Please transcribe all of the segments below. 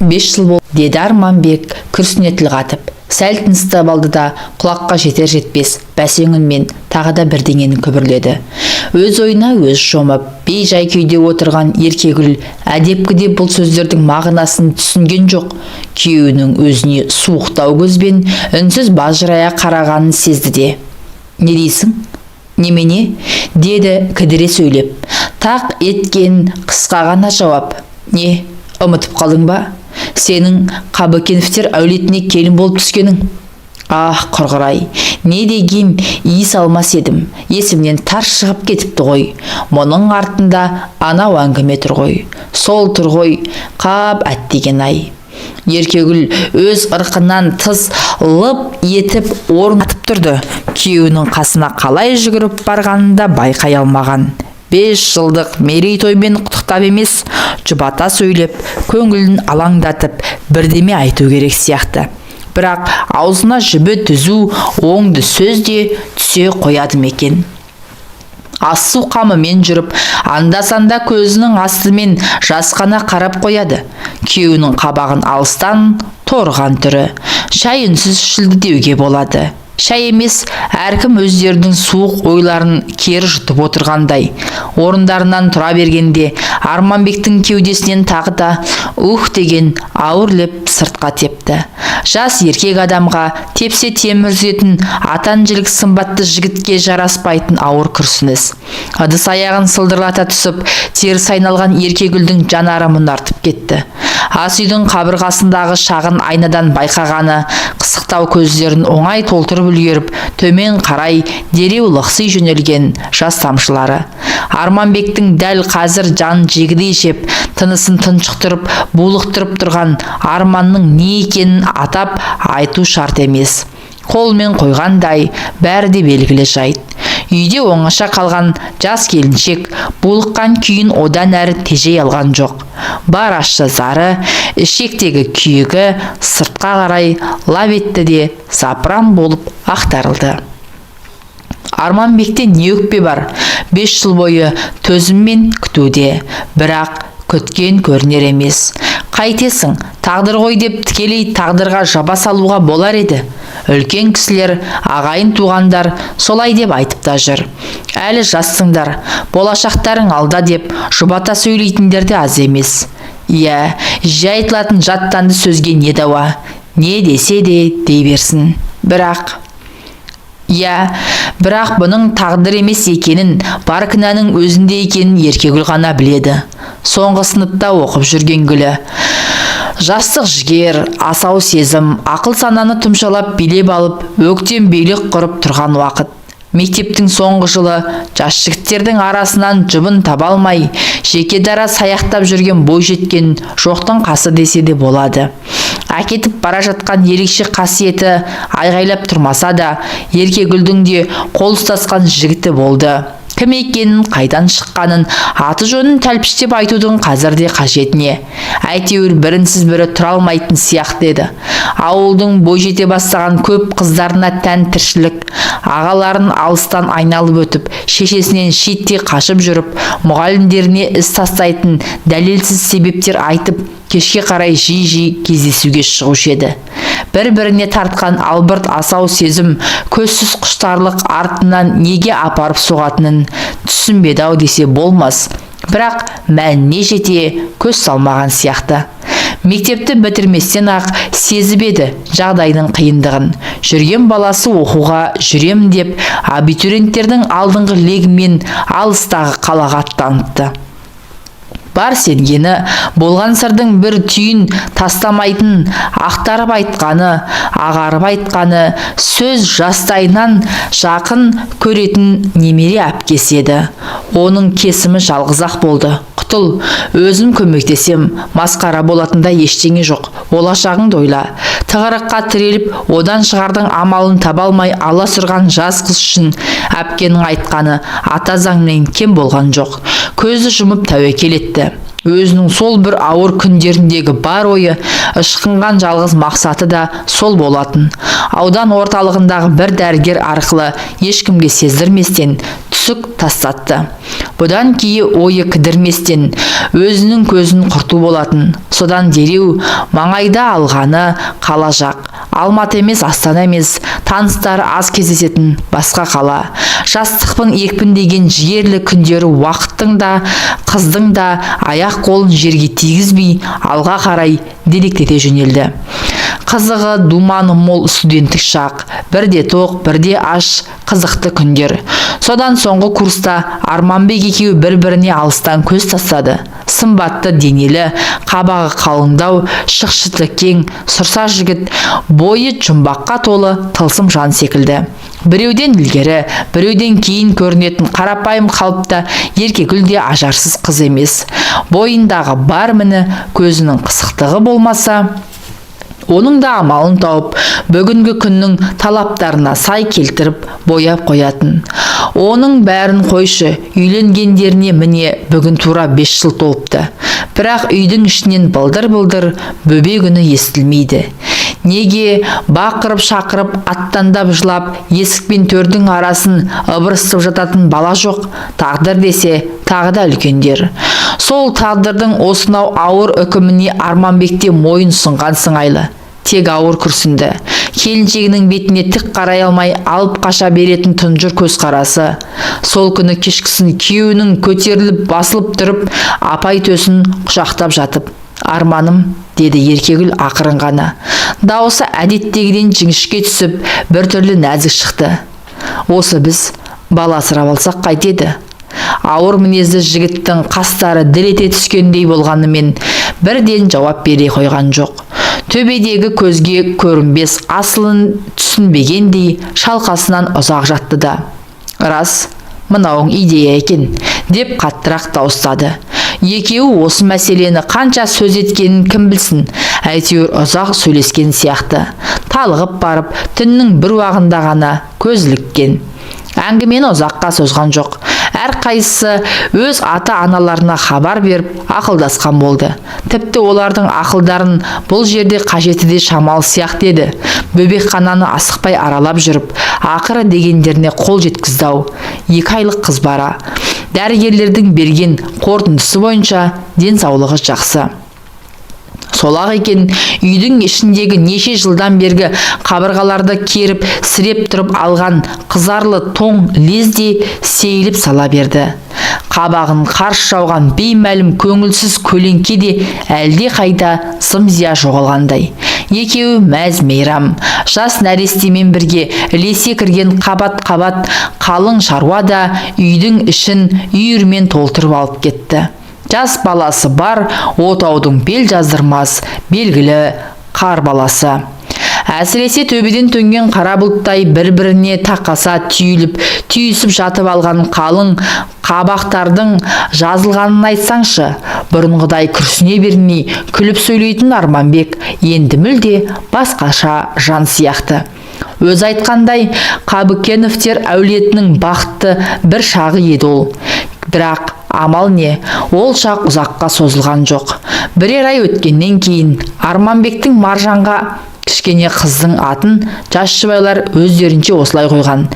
5 жыл болды, деді Арманбек күрсіне тіл қатып. Сәл тыныстап алды да, құлаққа жетер-жетпес бәсең үнмен тағы да бірдеңені күбірледі. Өз ойына өзі шомып, бей-жай күйде отырған Еркегүл әдепкіде бұл сөздердің мағынасын түсінген жоқ. Күйеуінің өзіне суықтау көзбен үнсіз бажырая қарағанын сезді де: «Не дейсің, немене?» – деді кідіре сөйлеп. Тақ еткен қысқа ғана жауап: «Не, ұмытып қалдың ба сенің Қабыкеновтер әулетіне келін болып түскенің?» «Ах, құрғыр-ай, не деген иіс алмас едім, есімнен тарс шығып кетіпті ғой. Мұның артында анау әңгіме тұр ғой, сол тұр ғой. Қап, әттеген-ай!» Еркегүл өз ырқынан тыс лып етіп орын атып тұрды. Күйеуінің қасына қалай жүгіріп барғанын да байқай алмаған. 5 жылдық мерейтоймен құттықтап емес, жұбата сөйлеп, көңілін алаңдатып бірдеме айту керек сияқты. Бірақ аузына жібі түзу оңды сөз де түсе қояды ма екен? Ас-су қамымен жүріп, анда-санда көзінің астымен жасқана қарап қояды. Күйеуінің қабағын алыстан торыған түрі. Шай үнсіз ішілді деуге болады. Шай емес, әркім өздерінің суық ойларын кері жұтып отырғандай. Орындарынан тұра бергенде Арманбектің кеудесінен тағы да «ух» деген ауыр леп сыртқа тепті. Жас еркек адамға, тепсе темір үзетін атан жілік сымбатты жігітке жараспайтын ауыр күрсініс. Ыдыс аяғын сылдырлата түсіп, теріс айналған Еркегүлдің жанары мұнартып кетті. Ас үйдің қабырғасындағы шағын айнадан байқағаны: қысықтау көздерін оңай толтырып үлгеріп, төмен қарай дереу лықси жөнелген жас тамшылары. Арманбектің дәл қазір жан жегідей жеп, тынысын тұншықтырып, булықтырып тұрған арманның не екенін атап айту шарт емес. Қолмен қойғандай, бәрі де белгілі жайт. Үйде оңаша қалған жас келіншек булыққан күйін одан әрі тежей алған жоқ. Бар ащы зары, ішектегі күйігі сыртқа қарай лап етті де, запыран болып ақтарылды. Арманбекте не өкпе бар? 5 жыл бойы төзіммен күтуде, бірақ күткен көрінер емес. Қайтесің, тағдыр ғой деп тікелей тағдырға жаба салуға болар еді. Үлкен кісілер, ағайын туғандар солай деп айтып та жүр. Әлі жассыңдар, болашақтарың алда деп жұбата сөйлейтіндер де аз емес. Иә, жай айтылатын жаттанды сөзге не дауа? Не десе де дей берсін. Бірақ, иә, бірақ бұның тағдыр емес екенін, бар кінәнің өзінде екенін Еркегүл ғана біледі. Соңғы сыныпта оқып жүрген гүлі. Жастық жігер, асау сезім, ақыл сананы тұмшалап билеп алып, өктем билік құрып тұрған уақыт. Мектептің соңғы жылы, жас жігіттердің арасынан жұбын таба алмай, жеке дара саяқтап жүрген бойжеткен жоқтың қасы десе де болады. Әкетіп бара жатқан ерекше қасиеті айғайлап тұрмаса да, Еркегүлдің де қол ұстасқан жігіті болды. Кім екенін, қайдан шыққанын, аты жөнін тәлпіштеп айтудың қазір де қажеті не? Әйтеуір бірінсіз бірі тұра алмайтын сияқты еді. Ауылдың бой жете бастаған көп қыздарына тән тіршілік: ағаларын алыстан айналып өтіп, шешесінен шеттей қашып жүріп, мұғалімдеріне із тастайтын дәлелсіз себептер айтып, кешке қарай жиі-жиі кездесуге шығушы еді. Бір-біріне тартқан албырт асау сезім, көзсіз құштарлық артынан неге апарып соғатынын түсінбеді ау десе болмас, бірақ мәніне жете көз салмаған сияқты. Мектепті бітірместен ақ сезіп еді жағдайдың қиындығын. Жүрген баласы оқуға жүрем деп абитуриенттердің алдыңғы легімен алыстағы қалаға аттаныпты. Бар сенгені, болған сырдың бір түйін тастамайтын, ақтарып айтқаны, ағарып айтқаны сөз жастайынан жақын көретін немере әпкесі еді. Оның кесімі жалғыз-ақ болды: «Құтыл, өзім көмектесем, масқара болатындай ештеңе жоқ, болашағыңды ойла». Тығырыққа тіреліп, одан шығардың амалын таба алмай аласұрған жас қыз үшін әпкенің айтқаны ата заңнан кем болған жоқ. Көзді жұмып тәуекел етті. Өзінің сол бір ауыр күндеріндегі бар ойы, ышқынған жалғыз мақсаты да сол болатын. Аудан орталығындағы бір дәрігер арқылы ешкімге сездірместен түсік тастатты. Бұдан кейін ойы кідірместен өзінің көзін құрту болатын. Содан дереу маңайда алғаны қала жақ. Алматы емес, Астана емес, таныстары аз кездесетін басқа қала. Жастықпын екпіндеген жігерлі күндері уақыттың да, қыздың да аяқ қолын жерге тигізбей алға қарай дедектете жөнелді. Қызығы, думаны мол студенттік шақ, бірде тоқ, бірде аш, қызықты күндер. Содан соңғы курста Арманбек екеуі бір-біріне алыстан көз тастады. Сымбатты денелі, қабағы қалыңдау, шықшыты кең, сұрса жігіт, бойы жұмбаққа толы тылсым жан секілді. Біреуден ілгері, біреуден кейін көрінетін қарапайым қалыпта Еркегүл де ажарсыз қыз емес. Бойындағы бар міні көзінің қысықтығы болмаса, оның да амалын тауып, бүгінгі күннің талаптарына сай келтіріп бояп қоятын. Оның бәрін қойшы, үйленгендеріне міне бүгін тура 5 жыл толыпты. Бірақ үйдің ішінен былдыр-былдыр бөбек үні естілмейді. Неге бақырып шақырып, аттандап жылап, есік пен төрдің арасын ыбырсытып жататын бала жоқ. Тағдыр десе, тағы да үлкендер. Сол тағдырдың осынау ауыр үкіміне Арманбек те мойын ұсынған сыңайлы. Тек ауыр күрсінді. Келіншегінің бетіне тік қарай алмай алып қаша беретін тұнжыр көзқарасы. Сол күні кешкісін күйеуінің көтеріліп басылып тұрып, апай төсін құшақтап жатып, «Арманым», деді Еркегүл ақырын ғана. Дауысы әдеттегіден жіңішке түсіп, біртүрлі нәзік шықты. Осы біз бала асырап алсақ қайтеді? Ауыр мінезді жігіттің қастары дір ете түскендей болғанымен бірден жауап бере қойған жоқ. Төбедегі көзге көрінбес асылын түсінбегендей шалқасынан ұзақ жатты да, «Рас, мынауың идея екен», деп қаттырақ дауыстады. Екеуі осы мәселені қанша сөз еткенін кім білсін, әйтеуір ұзақ сөйлескен сияқты. Талығып барып, түннің бір уағында ғана көз іліккен. Әңгімені ұзаққа созған жоқ. Әрқайсысы өз ата-аналарына хабар беріп, ақылдасқан болды. Тіпті олардың ақылдарын бұл жерде қажеті де шамалы сияқты еді. Бөбекхананы асықпай аралап жүріп, ақыры дегендеріне қол жеткізді-ау. 2 айлық қыз бара. Дәрігерлердің берген қорытындысы бойынша денсаулығы жақсы. Солақ екен, үйдің ішіндегі неше жылдан бергі қабырғаларды керіп, сіреп тұрып алған қызарлы тоң лезде сейіліп сала берді. Қабағын қарс жауған беймәлім көңілсіз көлеңке де әлде қайда зым-зия жоғалғандай. Екеуі мәз мейрам. Жас нәрестемен бірге ілесе кірген қабат-қабат қалың шаруа да үйдің ішін үйірмен толтырып алып кетті. Жас баласы бар отаудың бел жаздырмас белгілі қар баласы. Әсіресе төбеден төнген қара бұлттай бір-біріне тақаса түйіліп, түйісіп жатып алған қалың қабақтардың жазылғанын айтсаңшы, бұрынғыдай күрсіне бермей күліп сөйлейтін Арманбек енді мүлде басқаша жан сияқты. Өз айтқандай, Қабыкеновтер әулетінің бақытты бір шағы еді ол. Бірақ амал не, ол шақ ұзаққа созылған жоқ. Бірер ай өткеннен кейін Арманбектің Маржанға кішкене қыздың атын жас жұбайлар өздерінше осылай қойған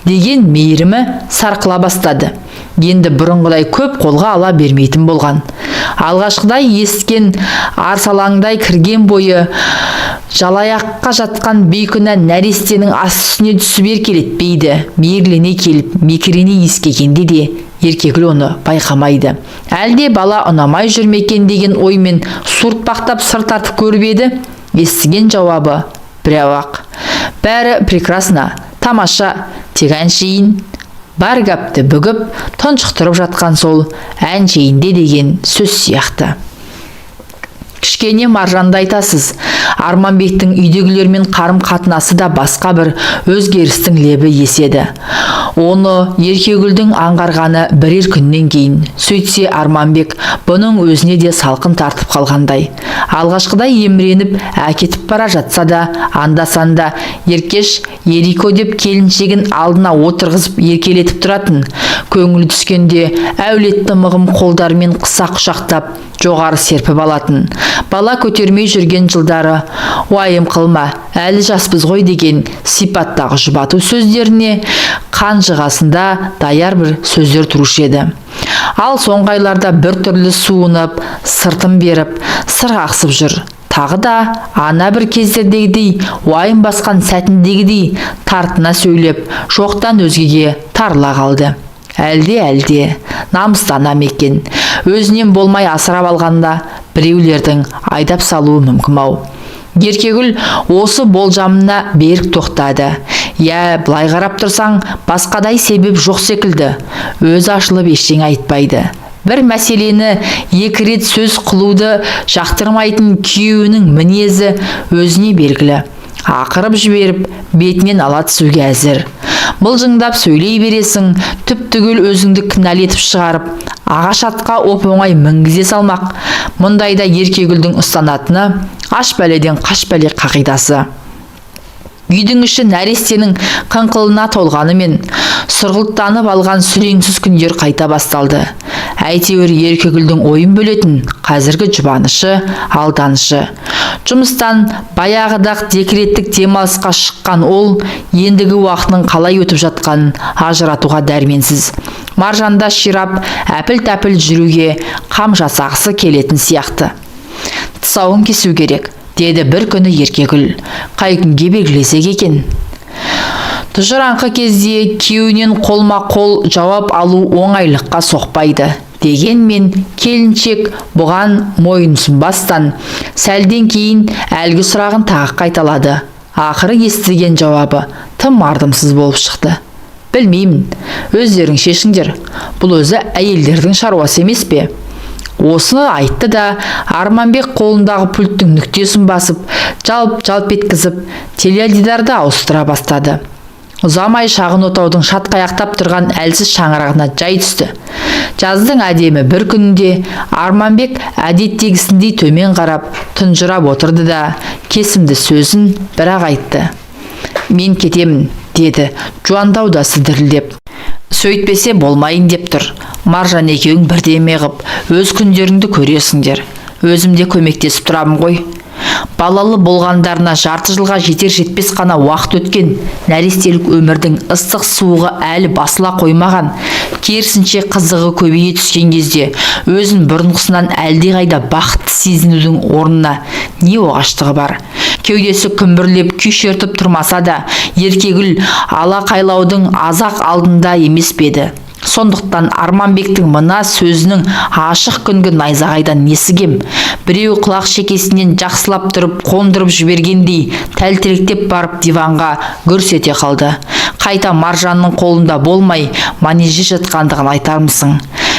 деген мейірімі сарқыла бастады. Енді бұрынғыдай көп қолға ала бермейтін болған. Алғашқыдай ескен арсалаңдай кірген бойы жалаяққа жатқан бейкүнә нәрестенің асты үстіне түсіп еркелетпейді. Мейірлене келіп, мекірене иіскегенде де Еркегүл оны байқамайды. Әлде бала ұнамай жүр ме екен деген оймен суыртпақтап сыр тартып көріп еді, естіген жауабы біреу-ақ. Бәрі прекрасно, тамаша, тек әншейін. Бар гәпті бүгіп, тұншықтырып жатқан сол әншейінде деген сөз сияқты. Кішкене Маржанды айтасыз, Арманбектің үйдегілермен қарым-қатынасы да басқа бір өзгерістің лебі еседі. Оны Еркегүлдің аңғарғаны бірер күннен кейін. Сөйтсе, Арманбек бұның өзіне де салқын тартып қалғандай. Алғашқыда еміреніп әкетіп бара жатса да, анда-санда «Еркеш, Ерико» деп келіншегін алдына отырғызып еркелетіп тұратын. Көңілі түскенде әулетті мығым қолдарымен қыса құшақтап, жоғары серпіп алатын. Бала көтермей жүрген жылдары «Уайым қылма, әлі жаспыз ғой» деген сипаттағы жұбату сөздеріне қанжығасында даяр бір сөздер тұрушы еді. Ал соңғы айларда бір түрлі суынып, сыртын беріп, сырғақсып жүр. Тағы да ана бір кездердегідей, уайым басқан сәтіндегідей тартына сөйлеп, жоқтан өзгеге тарыла қалды. Әлде намыстана ма екен? Өзінен болмай асырап алғанда біреулердің айдап салуы мүмкін-ау. Еркегүл осы болжамына берік тоқтады. Иә, былай қарап тұрсаң, басқадай себеп жоқ секілді. Өзі ашылып ештеңе айтпайды. Бір мәселені екі рет сөз қылуды жақтырмайтын күйеуінің мінезі өзіне белгілі. Ақырып жіберіп, бетінен ала түсуге әзір. Мылжыңдап сөйлей бересің, түп-түгел өзіңді кінәлі етіп шығарып, ағаш атқа оп-оңай мінгізе салмақ. Мұндайда Еркегүлдің ұстанатыны аш бәледен қаш бәле қағидасы. Үйдің іші нәрестенің қыңқылына толғанымен сұрғылттанып алған сүреңсіз күндер қайта басталды. Әйтеуір Еркегүлдің ойын бөлетін қазіргі жұбанышы, алданышы. Жұмыстан баяғыда-ақ декреттік демалысқа шыққан ол ендігі уақытының қалай өтіп жатқанын ажыратуға дәрменсіз. Маржанда ширап, әпіл-тәпіл жүруге қам жасағысы келетін сияқты. «Тұсауын кесу керек», деді бір күні Еркегүл. «Қай күнге белгілесек екен?» Тұжыраңқы кезде күйеуінен қолма-қол жауап алу оңайлыққа соқпайды. Дегенмен келіншек бұған мойынсұнбастан сәлден кейін әлгі сұрағын тағы қайталады. Ақыры естіген жауабы тым мардымсыз болып шықты. «Білмеймін, өздерің шешіңдер. Бұл өзі әйелдердің шаруасы емес пе?» Осыны айтты да, Арманбек қолындағы пульттің нүктесін басып, жалп-жалп еткізіп, теледидарды ауыстыра бастады. Ұзамай шағын отаудың шатқаяқтап тұрған әлсіз шаңырағына жай түсті. Жаздың әдемі бір күнінде Арманбек әдеттегісіндей төмен қарап, тұнжырап отырды да, кесімді сөзін бірақ айтты. «Мен кетемін», деді жуандау даусы дірілдеп. «Сөйтпесе болмайын деп тұр. Маржан екеуің бірдеме ғып, өз күндеріңді көресіңдер. Өзім де көмектесіп тұрамын ғой». Балалы болғандарына жарты жылға жетер-жетпес қана уақыт өткен, нәрестелік өмірдің ыстық суығы әлі басыла қоймаған, керісінше қызығы көбейе түскен кезде өзін бұрынғысынан әлдеқайда бақытты сезінудің орнына не оғаштығы бар? Кеудесі күмбірлеп күй шертіп тұрмаса да, Еркегүл алақайлаудың аз-ақ алдында емес пе еді? Сондықтан Арманбектің мына сөзінің ашық күнгі найзағайдан несі кем? Біреу құлақ шекесінен жақсылап тұрып қондырып жібергендей, тәлтіректеп барып диванға гүрс ете қалды. Қайта Маржанның қолында болмай, манежде жатқандығын айтармысың?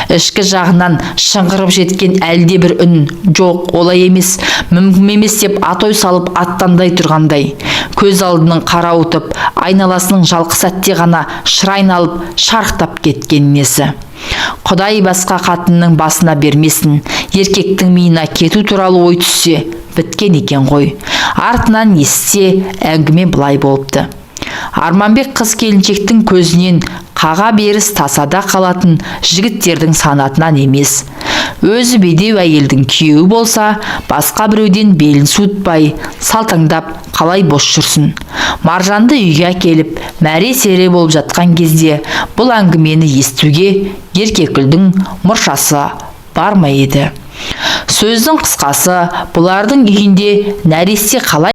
Ішкі жағынан шыңғырып жеткен әлде бір үн «Жоқ, олай емес, мүмкін емес» деп атой салып аттандай тұрғандай. Көз алдының қарауытып, айналасының жалқы сәтте ғана шыр айналып, шарықтап кеткен несі? Құдай басқа қатынның басына бермесін, еркектің миына кету туралы ой түссе, біткен екен ғой. Артынан естісе, әңгіме былай болыпты. Арманбек қыз келіншектің көзінен қаға беріс тасада қалатын жігіттердің санатынан емес. Өзі бедеу әйелдің күйеуі болса, басқа біреуден белін суытпай, салтаңдап қалай бос жүрсін? Маржанды үйге әкеліп, мәре-сере болып жатқан кезде бұл әңгімені естуге Еркекүлдің мұршасы бар ма еді? Сөздің қысқасы, бұлардың үйінде нәресте қалай